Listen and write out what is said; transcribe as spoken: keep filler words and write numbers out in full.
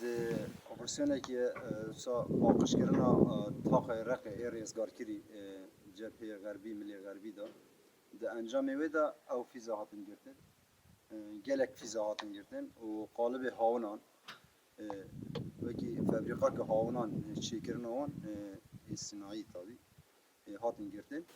Di operasyonekî, e, wisa paqijkirina, e, taxê Reqê ê rêzgarkirî, e, Cebheyê Xerbî, Milê Xerbî de, di encamê wê de ew fîza hatin girtin. E, gelek fîza hatin girtin û qalibê hawinan, e, wekî febrîqakê hawinan, e, çêkirina wan, e, ê sinayî tabî, e, hatin girtin.